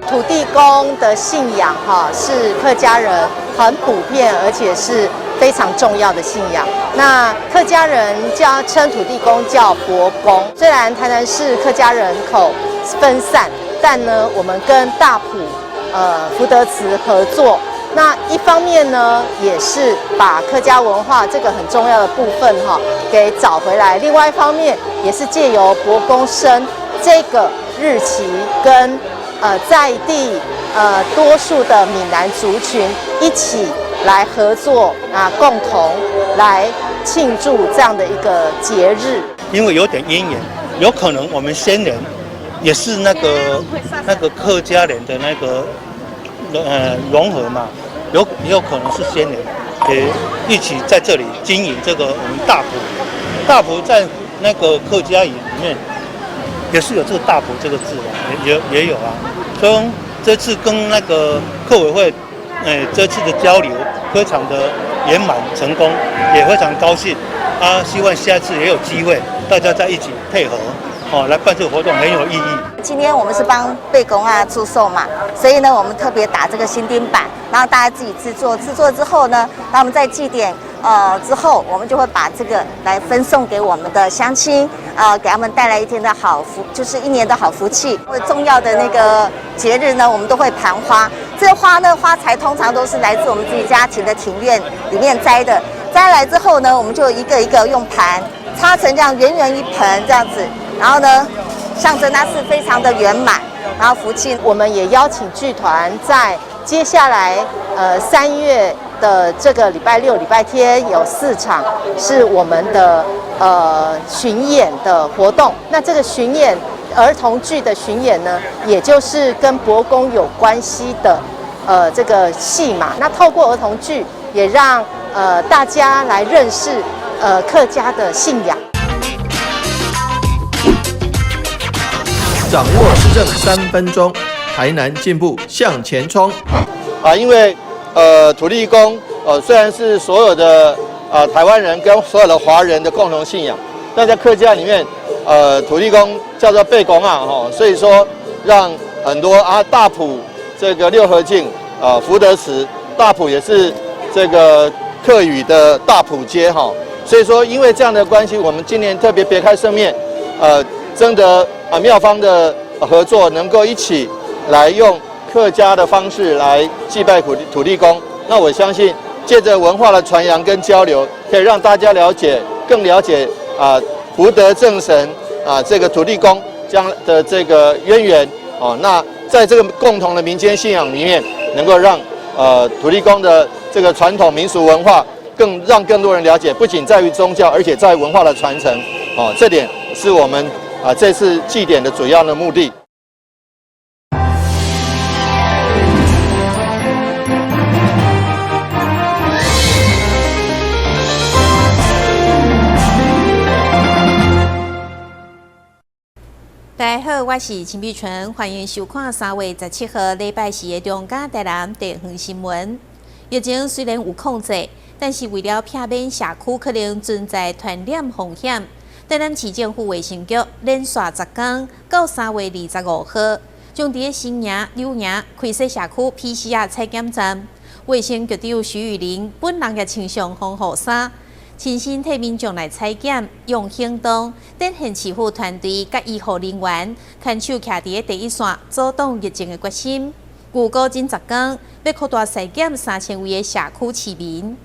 土地公的信仰哈，是客家人很普遍，而且是非常重要的信仰。那客家人叫稱土地公叫伯公。雖然台南市客家人口分散，但呢，我們跟大埔福德祠合作。那一方面呢，也是把客家文化這個很重要的部分哈給找回來；另外一方面，也是借由伯公生這個日期跟在地多數的閩南族群一起來合作啊，共同來慶祝這樣的一個節日。因為有點淵源，有可能我們先人也是那個客家人的那個融合嘛，也有可能是先人也一起在這裡經營這個我們大埔。大埔在那個客家語裡面也是有這個大埔這個字的，也有啊。所以這次跟那個客委會，這次的交流非常的圓滿成功，也非常高興啊！希望下次也有機會，大家在一起配合，哦，來辦這個活動很有意義。今天我們是幫伯公仔祝壽嘛，所以呢，我們特別打這個新丁板，然後大家自己製作，製作之後呢，那我們在祭典之後，我們就會把這個來分送給我們的鄉親，給他們帶來一天的好福，就是一年的好福氣。重要的那個節日呢，我們都會盤花，這個花呢，花材通常都是來自我們自己家庭的庭院裡面摘的，摘來之後呢，我們就一個一個用盤插成這樣圓圓一盆這樣子，然後呢，象徵它是非常的圓滿，然後福氣。我們也邀請劇團在接下來3月的這個禮拜六、禮拜天有4場是我們的巡演的活動。那這個巡演兒童劇的巡演呢，也就是跟伯公有關係的這個戲碼。那透過兒童劇，也讓大家來認識客家的信仰。掌握時政3分鐘，台南進步向前衝。啊，因為土地公雖然是所有的台灣人跟所有的華人的共同信仰，但在客家裡面，土地公叫做伯公仔吼，所以說讓很多啊大埔這個六合境啊福德祠，大埔也是這個客語的大埔街哈，所以說因為這樣的關係，我們今年特別別開生面，徵得啊廟方的合作，能夠一起來用客家的方式來祭拜土地公。那我相信借着文化的傳揚跟交流，可以讓大家了解，更了解啊福德正神啊這個土地公將的這個淵源哦。那在這個共同的民間信仰裡面，能夠讓土地公的這個傳統民俗文化更讓更多人了解，不僅在於宗教，而且在文化的傳承哦。這點是我們啊這次祭典的主要的目的。大家好，我是陳美純，歡迎收看3月17號禮拜四的中嘉台南地方新聞。疫情雖然有控制，但是為了避免社區可能存在傳染風險，台南市政府衛生局連續10天到3月25號，將佇新營、柳營開設社區 PCR 採檢站。衛生局長徐玉玲本人也穿上防護衫，親身替民眾來採檢，用行動展現市府團隊佮醫護人員牽手徛佇第一線，阻擋疫情的決心。預估這10天欲擴大篩檢3000位的社區市民。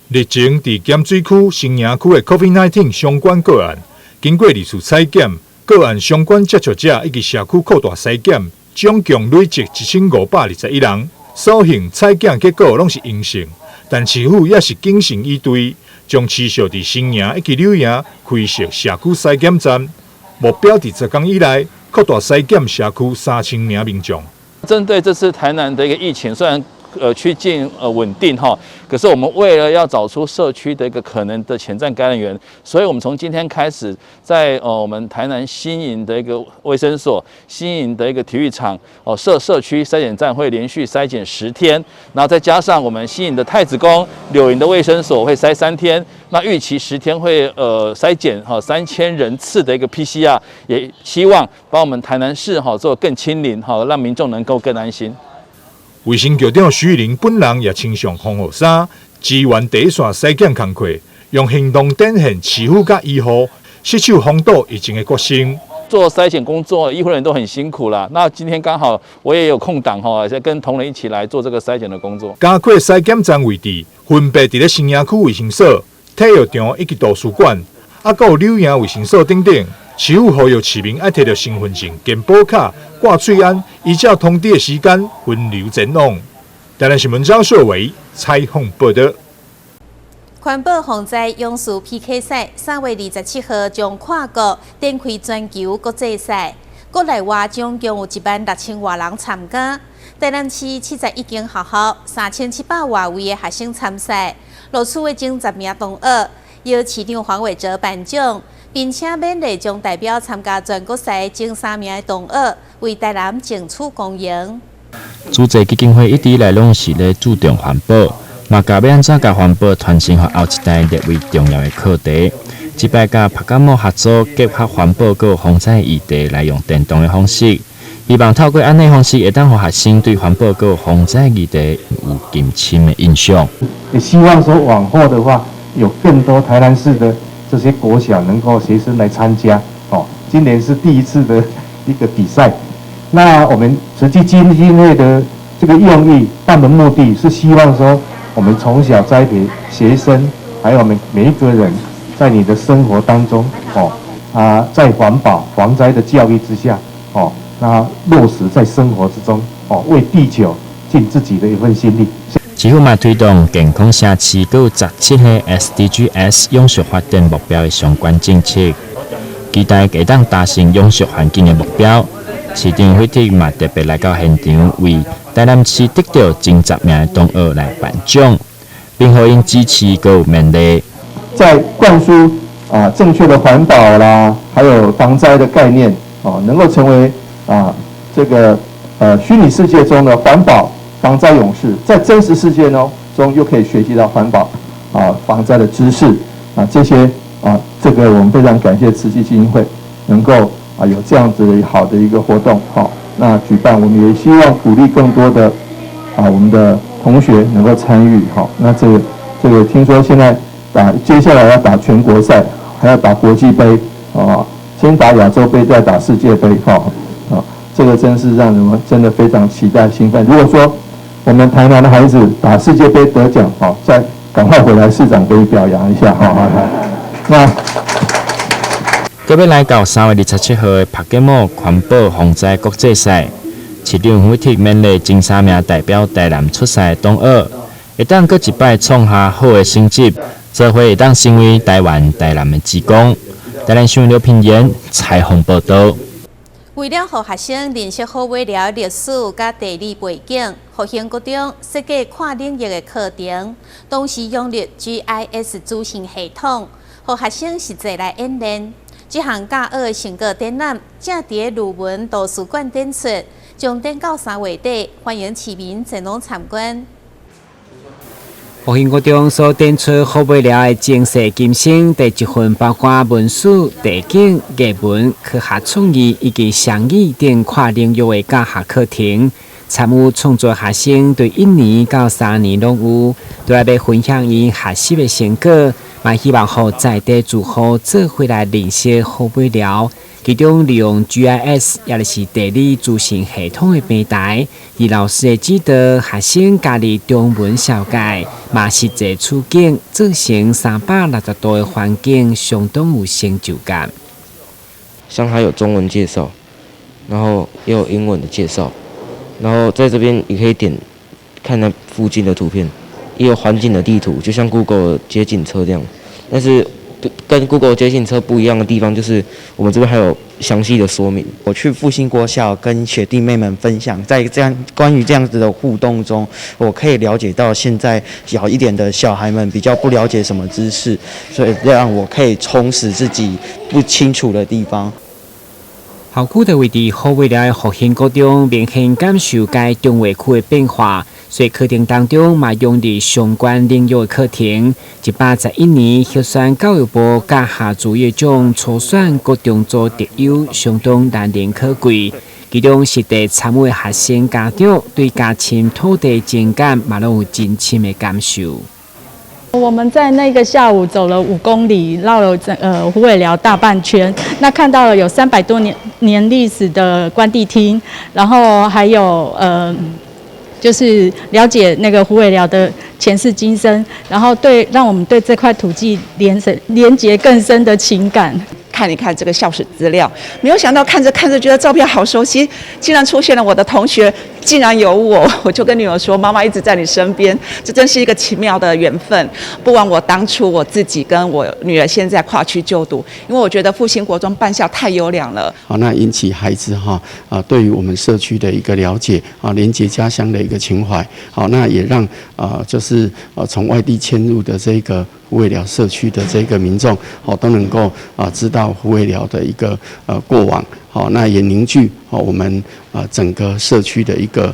日前，佇鹹水區、新營區的 COVID-19 相關個案，經過二次採檢，個案相關接觸者以及社區擴大篩檢，總共累積1521人，所幸採檢結果攏是陰性，但市府也是謹慎以對，將持續佇新營以及柳營開設社區篩檢站，目標佇10天以內擴大篩檢社區3000名民眾。針對這次台南的一個疫情，雖然趨近穩定哈，可是我們為了要找出社區的一個可能的潛在感染源，所以我們從今天開始在，我們台南新營的一個衛生所、新營的一個體育場哦設社區篩檢站，會連續篩檢10天，然後再加上我們新營的太子宮、柳營的衛生所會篩3天，那預期10天會篩檢哈3000人次的一個 PCR，也希望把我們台南市哈做更清零哈，讓民眾能夠更安心。衛生局長徐玉玲本人也穿上防護衫，支援第一線篩檢工課，用行動展現市府佮醫護攜手防堵疫情的決心。做篩檢工作，醫護人員都很辛苦啦。那今天剛好我也有空檔哈，跟同仁一起來做這個篩檢的工作。加擴篩檢站位置，分別佇咧新營區衛生所、體育場以及圖書館，啊，閣有柳營衛生所等等。市府呼籲市民愛提著身份證、健保卡、掛喙罨，依照通知的時間分流前往。台南新聞張秀偉採訪報道。環保防災勇士 PK 賽3月27號將跨國展開全球國際賽，國內外總共有1萬6千外人參加。台南市71間學校3700外位的學生參賽，錄取的前10名同學，由市長黃偉哲頒獎，並且勉勵將代表參加全國賽前三名的同學，為台南爭取光榮。慈濟基金會一直以來攏是咧注重環保，嘛共欲按怎共環保傳承予後一代列為重要的課題。這擺佮拍感冒合作，結合環保佮防災議題來用電動的方式，希望透過按呢方式，會當予學生對環保佮防災議題有更深的印象。也希望說往後的話，有更多台南市的這些國小能夠學生來參加。哦，今年是第一次的一個比賽。那我們慈濟基金會的這個用意，辦的目的是希望說，我們從小栽培學生，還有我們每一個人，在你的生活當中，哦啊，在環保防災的教育之下，哦，那落實在生活之中，哦，為地球盡自己的一份心力。市府嘛推動健康城市，閣有17個 SDGs 永續發展目標的相關政策，期待會當達成永續環境的目標。市長惠特嘛特別來到現場，為台南市得到前10名的同學來頒獎，並予𪜶支持閣有勉勵。在灌輸啊正確的環保啦，還有防災的概念哦，能夠成為啊這個虛擬世界中的環保防災勇士，在真實世界呢中又可以學習到環保啊防災的知識啊這些啊這個我們非常感謝慈濟基金會能夠啊有這樣子好的一個活動，好，那舉辦我們也希望鼓勵更多的啊我們的同學能夠參與，好，那這個聽說現在打接下來要打全國賽，還要打國際盃，啊，先打亞洲盃，再打世界盃，哈，啊，這個真是讓人們真的非常期待興奮。如果說我們台南的孩子打世界盃得獎，哦，再趕快回來，市長給你表揚一下，哈，好，那。閣欲來到3月27號的拍雞毛環保防災國際賽，市長惠特勉勵前三名代表台南出賽的同學，會當閣一擺創下好的成績，做伙會當成為台灣台南的之光。台南新聞劉品言採訪報道。為了予學生認識好尾寮歷史佮地理背景，復興國中設計跨領域的課程，同時融入 GIS 資訊系統，予學生實際來演練。這項教學的成果展覽正佇魯文圖書館展出，將展到3月底，歡迎市民前往參觀。復興國中所展出好尾寮的前世今生，第一份包括文史、地景、藝文、科學創意以及雙語等跨領域的教學課程。參與創作學生對一年到3年攏有，都來欲分享𪜶學習的成果，嘛希望予在地住戶做伙來認識好尾寮。其中利用 GIS，也就是地理資訊系統的平台，佇老師的指導，學生加入中文紹介，嘛實際處境做成360度的環境，相當有成就感。像它有中文介紹，然後也有英文的介紹，然後在這邊也可以點看那附近的圖片，也有環境的地圖，就像 Google 街景車這樣，但是跟 Google 街景車不一樣的地方，就是我們這邊還有詳細的說明。我去復興國小跟學弟妹們分享，在這樣關於這樣子的互動中，我可以了解到現在小一點的小孩們比較不了解什麼知識，所以讓我可以充實自己不清楚的地方。校區就位佇虎尾寮的復興國中，明顯感受該重劃區的變化，所以課程當中嘛融入相關領域的課程。111年核選教育部佮夏主義獎初選國中組特優，相當難能可貴。其中實地參與的學生家長對加深土地情感嘛攏有真深的感受。我們在那個下午走了5公里，繞了整虎尾寮大半圈。那看到了有300多年歷史的關帝廳，然後還有就是了解那個虎尾寮的前世今生，然後對讓我們對這塊土地連結更深的情感。看一看這個校史資料，沒有想到看着看着覺得照片好熟悉，竟然出現了我的同學，竟然有我，我就跟女兒說：“媽媽一直在你身邊，這真是一個奇妙的緣分。”不枉我當初我自己跟我女兒現在跨區就讀，因為我覺得復興國中辦校太優良了。好，那引起孩子哈啊對於我們社區的一個了解啊，連接家鄉的一個情懷。好，那也讓啊就是從外地遷入的這個虎尾寮社區的這個民眾，好都能夠啊知道虎尾寮的一個過往，好，那也凝聚好我們啊整個社區的一個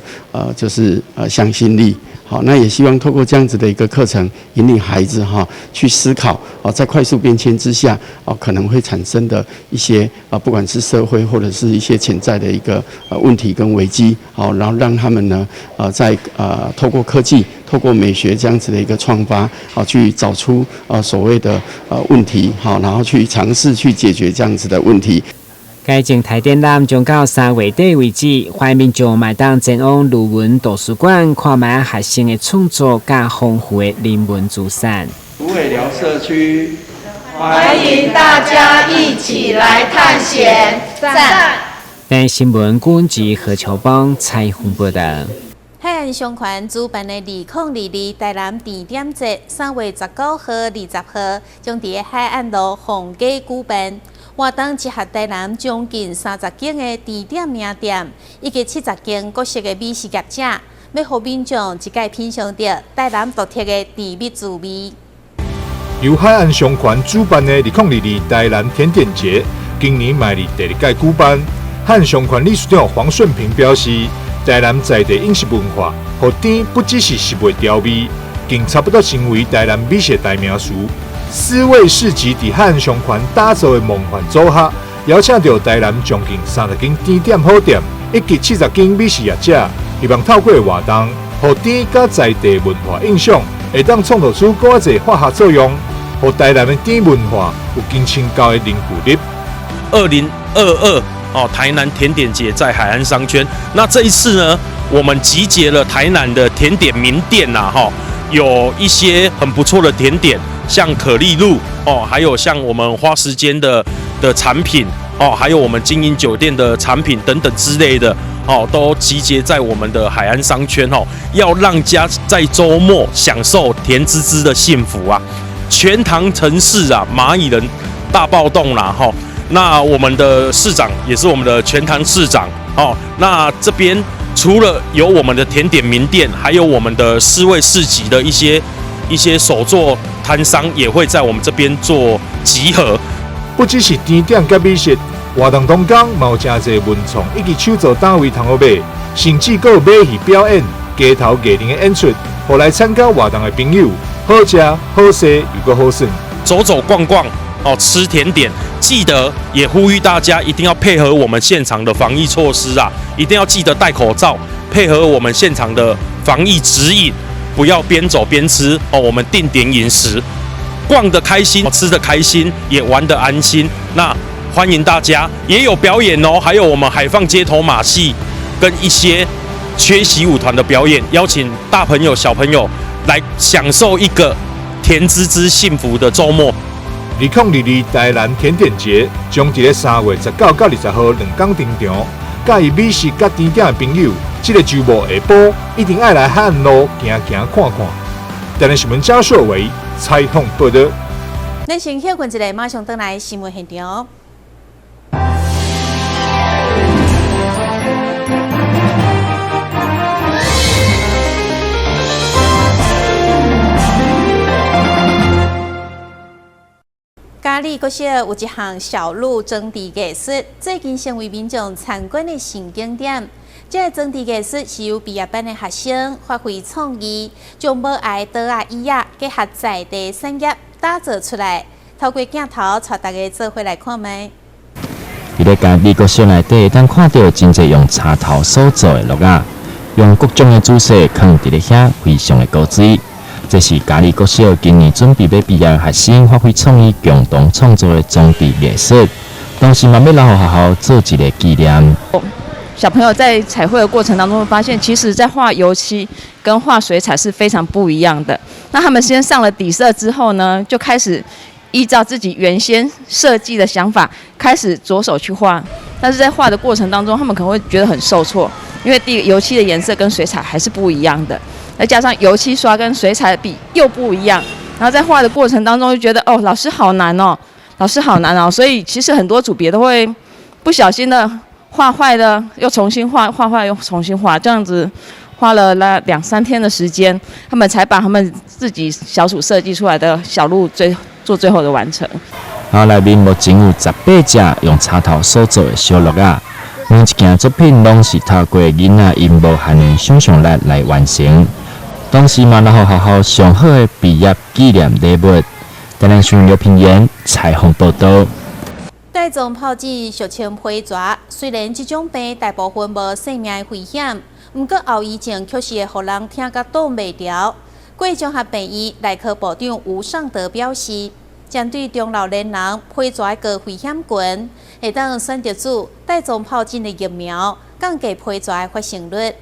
就是向心力，好，那也希望透過這樣子的一個課程，引領孩子哈去思考啊，在快速變遷之下啊可能會產生的一些啊不管是社會或者是一些潛在的一個問題跟危機，好，然後讓他們呢在透過科技、透過美學這樣子的一個創發，好去找出所謂的問題，好，然後去嘗試去解決這樣子的問題。該靜態展覽將到3月底為止，歡迎民眾嘛會當前往鷺雲圖書館看覓學生的創作佮豐富的人文資產。虎尾寮社區，歡迎大家一起來探險，讚！台新聞郭志何秋邦採訪報導。海岸商圈主辦的2022台南甜點節，3月19號、20號，將佇海岸路逢甲舉辦。活動集合台南將近30間的甜點名店，以及70間各式的美食業者，欲予民眾一擺品嚐著台南獨特的甜蜜滋味。由海岸商圈主辦的2022台南甜點節，今年嘛是第二屆舉辦。海岸商圈理事長黃順平表示，台南在地飲食文化，予甜不只是食物調味，更差不多成為台南美食代名詞。思味市集佇海岸商圈打造的夢幻組合，邀請著台南將近30間甜點好店，以及70間美食業者，希望透過活動，予甜佮在地文化印象，會當創造出閣較濟化學作用，予台南的甜文化有更深厚的凝聚力。2022哦，台南甜點節在海岸商圈。那這一次呢，我們集結了台南的甜點名店呐，哈，有一些很不錯的甜點。像可麗露哦，還有像我們花時間的產品哦，還有我們經營酒店的產品等等之類的哦，都集結在我們的海岸商圈哦，要讓家在週末享受甜滋滋的幸福啊！全糖城市啊，螞蟻人大暴動啦哈！那我們的市長也是我們的全糖市長哦。那這邊除了有我們的甜點名店，還有我們的思味市集的一些手作攤商也會在我們這邊做集合。不只是甜點佮美食，活動當中嘛有誠濟文創以及手作單位通好買，甚至閣有馬戲表演、街頭藝人的演出，予來參加活動的朋友好食好踅又閣好耍。走走逛逛，哦，吃甜點，記得也呼籲大家一定要配合我們現場的防疫措施啊，一定要記得戴口罩，配合我們現場的防疫指引。不要邊走邊吃哦，我們定點飲食，逛得開心，吃得開心，也玩得安心。那歡迎大家，也有表演哦，還有我們海放街頭馬戲跟一些缺席舞團的表演，邀請大朋友小朋友來享受一個甜滋滋幸福的週末。2022台南甜點節將佇咧3月19到20號兩天登場，佮意美食佮甜點的朋友，這個週末下晡一定愛來海岸路行行看看。台南新聞張碩偉採訪報導。咱先歇睏一下，馬上轉來新聞現場。嘉里國小有一項小鹿裝置藝術，最近成為民眾參觀的新景點。這个裝置藝術是由畢業班的學生發揮創意，將無愛桌仔椅仔結合在地產業打造出來，透過鏡頭帶大家做伙來看覓。佇咧嘉里國小內底，會當看著真濟用柴頭所做的鹿仔，用各種的姿勢囥佇咧遐，非常的古錐。這是嘉里國小今年準備欲畢業的學生發揮創意，共同創作的裝置藝術，同時嘛欲留予學校做一個紀念。小朋友在彩繪的過程當中會發現，其實在畫油漆跟畫水彩是非常不一樣的。那他們先上了底色之後呢，就開始依照自己原先設計的想法開始着手去畫。但是在畫的過程當中，他們可能會覺得很受挫，因為第一個油漆的顏色跟水彩還是不一樣的，再加上油漆刷跟水彩筆又不一樣，然後在畫的過程當中就覺得哦，老師好難哦，老師好難哦，所以其實很多組別都會不小心的畫壞了，又重新畫，畫壞又重新畫，這樣子花了那兩三天的時間，他們才把他們自己小組設計出來的小鹿最做最後的完成。啊，內面目前有18隻用柴頭所做的小鹿仔，每一件作品攏是透過囡仔𪜶無限的想像力來完成，同時嘛，留予學校上好的畢業紀念禮物。台南新聞劉品言採訪報導。帶狀疱疹俗稱皮蛇，雖然這種病大部分無性命的危險，毋過後遺症卻是會予人疼甲擋袂牢。貴綜合病院內科部長吳尚德表示，針對中老年人皮蛇高危險群，會當選擇注帶狀疱疹的疫苗，降低皮蛇的發生率。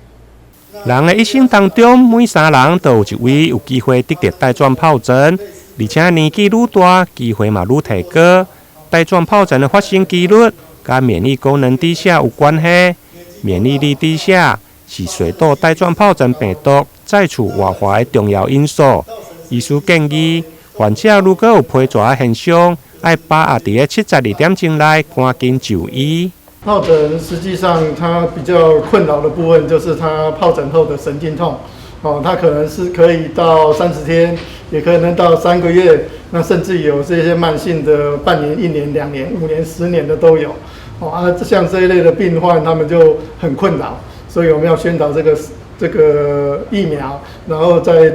人的一生當中，每三人都有一位有機會得著帶狀疱疹，而且年紀愈大，機會嘛愈提高。帶狀疱疹的發生幾率，佮免疫功能低下有關係。免疫力低下是水痘帶狀疱疹病毒再次活化的重要因素。醫師建議，患者如果有皮蛇的現象，愛把握佇咧72點鐘內趕緊就醫。疱疹實際上它比較困擾的部分就是它疱疹後的神經痛，哦，它可能是可以到30天，也可能到3個月，那甚至有這些慢性的半年、一年、2年、5年、10年的都有。哦啊，像這一類的病患，他們就很困擾，所以我們要宣導這個疫苗，然後在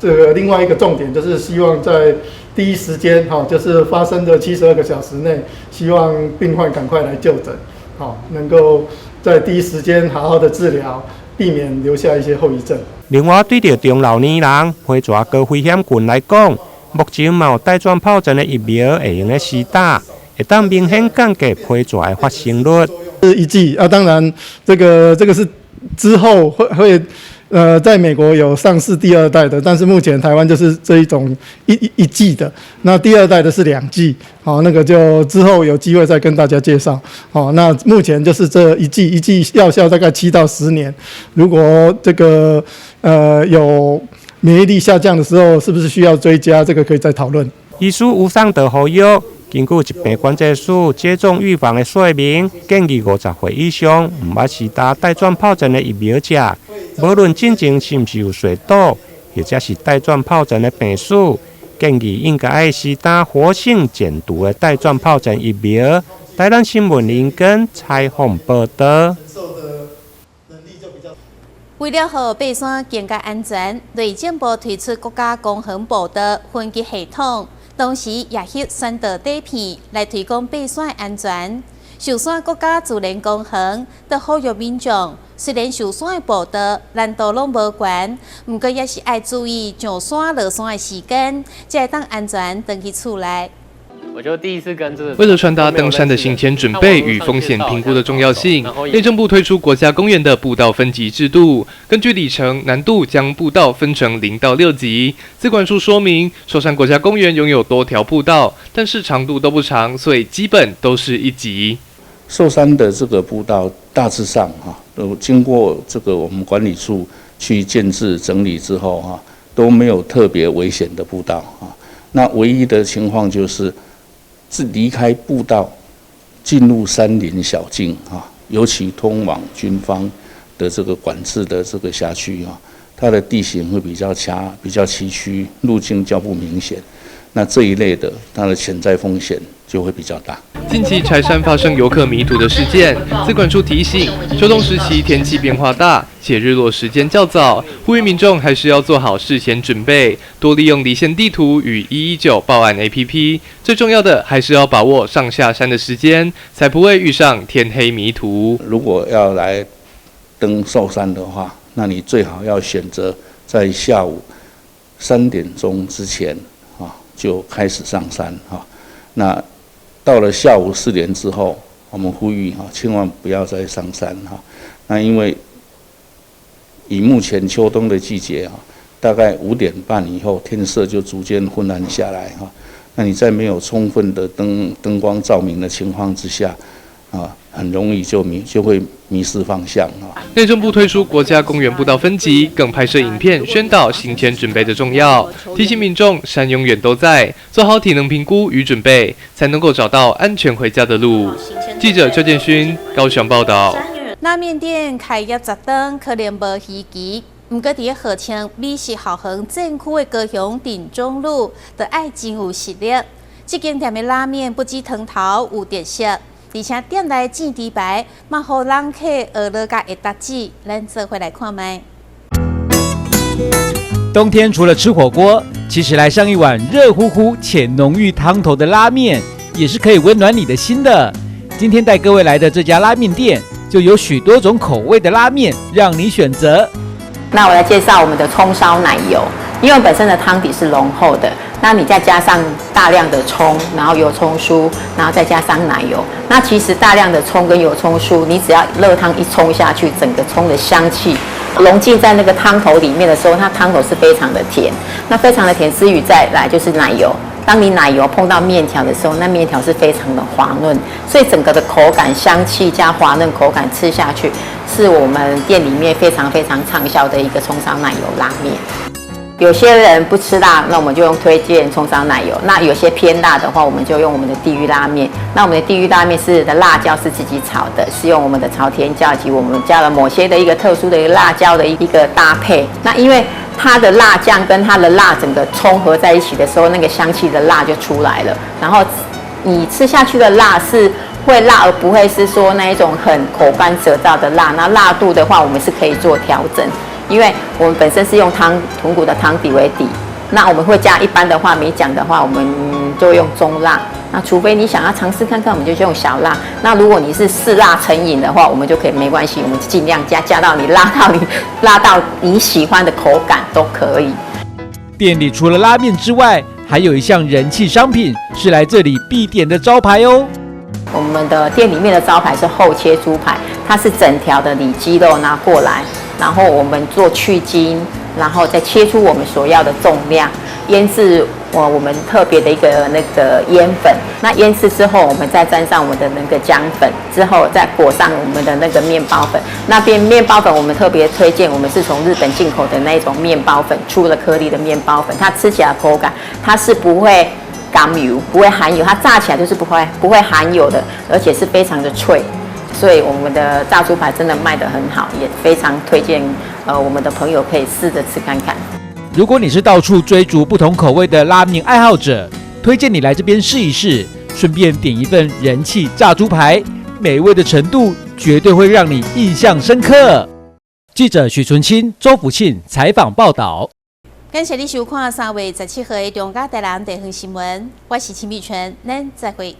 這個另外一個重點就是希望在第一時間，哈，就是發生的72個小時內，希望病患趕快來就診，好，能夠在第一時間好好的治療，避免留下一些後遺症。另外，對著中老年人、皮蛇高危險群來講，目前嘛有帶狀疱疹的疫苗會用得施打，會當明顯降低皮蛇的發生率。是一劑啊，當然這個是之後會在美國有上市第二代的，但是目前台灣就是這一種一劑的，那第二代的是2劑，好，那個就之後有機會再跟大家介紹。好，那目前就是這一劑，一劑藥效大概7到10年，如果這個有免疫力下降的時候，是不是需要追加？這個可以再討論。醫師吳尚德呼籲，根據疾病管制署接種預防的說明，建議50歲以上毋捌施打帶狀疱疹的疫苗者，無論進前是毋是有水痘，或者是帶狀疱疹的病史，建議應該愛施打活性減毒的帶狀疱疹疫苗。台南新聞林根採訪報導。為了予爬山更加安全，內政部推出國家公園步道分級系統，同時也翕宣導短片來推廣爬山的安全。壽山國家自然公園都呼籲民眾，雖然壽山的步道難度攏無懸，毋過也是愛注意上山落山的時間，才會當安全轉去厝內。我就第一次跟這個。為了傳達登山的行前準備與風險評估的重要性，內政部推出國家公園的步道分級制度，根據里程難度將步道分成0到6級。資管處說明，壽山國家公園擁有多條步道，但是長度都不長，所以基本都是1級。壽山的這個步道大致上哈，都經過這個我們管理處去建置整理之後哈，都沒有特別危險的步道啊。那唯一的情況就是，是離開步道，進入山林小徑啊，尤其通往軍方的這個管制的這個轄區啊，它的地形會比較狹、比較崎嶇，路徑較不明顯。那這一類的，它的潛在風險就會比較大。近期柴山發生遊客迷途的事件，資管處提醒，秋冬時期天氣變化大，且日落時間較早，呼籲民眾還是要做好事前準備，多利用離線地圖與119報案 APP。最重要的還是要把握上下山的時間，才不會遇上天黑迷途。如果要來登壽山的話，那你最好要選擇在下午3點鐘之前啊就開始上山哈。那到了下午4點之後，我們呼籲哈，千萬不要再上山哈。那因為以目前秋冬的季節啊，大概5點半以後天色就逐漸昏暗下來哈。那你在沒有充分的燈光照明的情況之下，啊，很容易就會迷失方向啊。內政部推出國家公園步道分級，更拍攝影片宣導行前準備的重要，提醒民眾山永遠都在，做好體能評估與準備，才能夠找到安全回家的路。記者邱建勳高雄報道。拉麵店開業十頓，可能無稀奇。毋過佇咧號稱美食後園戰區的高雄汀州路，就愛真有實力。這間店的拉麵不止湯頭有特色，而且店內煎豬排嘛，予人客學落共會答舌。咱做伙來看覓。冬天除了吃火鍋，其實來上一碗熱乎乎且濃郁湯頭的拉麵，也是可以溫暖你的心的。今天帶各位來的這家拉麵店，就有許多種口味的拉麵讓你選擇。那我來介紹我們的蔥燒奶油，因為本身的湯底是濃厚的，那你再加上大量的蔥，然後油蔥酥，然後再加上奶油，那其實大量的蔥跟油蔥酥，你只要熱湯一沖下去，整個蔥的香氣融進在那個湯頭裡面的時候，它湯頭是非常的甜。那非常的甜之餘，再來就是奶油。當你奶油碰到麵條的時候，那麵條是非常的滑嫩，所以整個的口感、香氣加滑嫩口感吃下去，是我們店裡面非常非常暢銷的一個蔥燒奶油拉麵。有些人不吃辣，那我們就用推薦蔥燒奶油；那有些偏辣的話，我們就用我們的地獄拉麵。那我們的地獄拉麵是的辣椒是自己炒的，是用我們的朝天椒以及我們加了某些的一個特殊的一個辣椒的一個搭配。那因為它的辣醬跟它的辣整個衝合在一起的時候，那個香氣的辣就出來了。然後你吃下去的辣是會辣，而不會是說那一種很口乾舌燥的辣。那辣度的話，我們是可以做調整，因為我們本身是用湯豚骨的湯底為底。那我們會加一般的話，沒講的話，我們就用中辣。那除非你想要嘗試看看，我們就用小辣。那如果你是嗜辣成癮的話，我們就可以沒關係，我們盡量加，加到你辣到你辣到你喜歡的口感都可以。店裡除了拉麵之外，還有一項人氣商品是來這裡必點的招牌哦。我們的店裡面的招牌是厚切豬排，它是整條的里脊肉拿過來，然後我們做去筋，然後再切出我們所要的重量，醃製我們特別的一個那個醃粉。那醃製之後，我們再沾上我們的那個薑粉，之後再裹上我們的那個麵包粉。那邊麵包粉我們特別推薦，我們是從日本進口的那種麵包粉，出了顆粒的麵包粉，它吃起來口感它是不會甘油，不會含油，它炸起來就是不會含油的，而且是非常的脆。所以我們的炸豬排真的賣得很好，也非常推薦我們的朋友可以試着吃看看。如果你是到處追逐不同口味的拉麵愛好者，推薦你來這邊試一試，順便點一份人氣炸豬排，美味的程度絕對會讓你印象深刻。記者許純清、周福慶採訪報道。感謝你收看3月17號的中嘉台南地方新聞，我是秦美泉，咱再會。